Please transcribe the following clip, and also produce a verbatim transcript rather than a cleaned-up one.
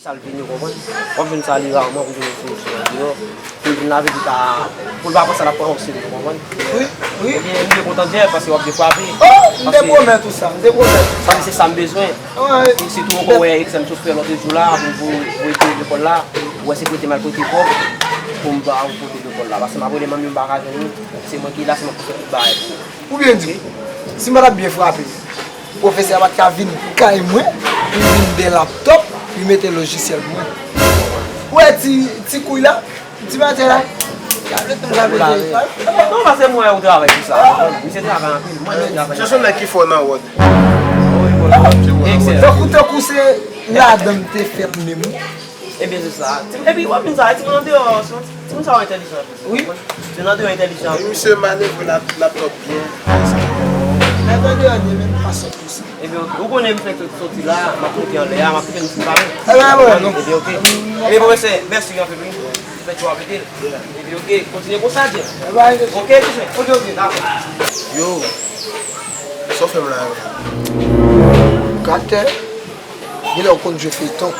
Sa l vini, ou konprann? W ap jwenn sa li raman pou vin sou sou deyò. Pou l vin lave, pou ta, pou l pa panse l ap pran yon seri, ou konprann? Wi, wi. Ebyen, m byen kontan dèyè paske w ap byen frape. Oh, m te pwomèt ou sa, m te pwomèt ou sa. Sa se sa m bezwen. E sitou ankò, wè, egzanp, sou fè lòt jou la, pou pou pou ete lekòl la, ou wè se prete m al prete kòb pou m ba ou pote lekòl la. Paske m ap rele manmi m, m pa ka jwenn li. Se mwen ki la, se mwen k pou fè tout bagay pou ou. Ou byen di, si m pa t ap byen frape, pwofesè a pa t ka vin kay mwen, li vin de laptòp, li mete lojisyèl pou mwen. Ou wè ti, ti kouy la, ti batè la, li ap ret nan jape telefòn. Non, paske mwen wè ou travay pou sa. Misye travay anpil, mwen menm travay. Se yon nèg ki fò nan wòd. Tankou, tankou se ladan m te fèt menm. Ebyen se sa. Epi w ap vin sa, timoun andeyò, timoun sa yo entèlijan. Wi. Timoun andeyò entèlijan. Misye manevre laptòp byen. Nèg andeyò li menm pa sòt konsa. Ebyen, ou konnen m fèk soti la, m ap monte anlè a, m ap kite misye pale. Ebyen, oke. Ebyen, pwofesè, mèsi anpil, wi. Fèt yo ap ede l. Ebyen, oke, kontinye konsa, Jeff. Oke, Jeff. Oke, oke, dakò. Yo, sa w fè m la yo? Gade. Genlè w konn jwe feyton.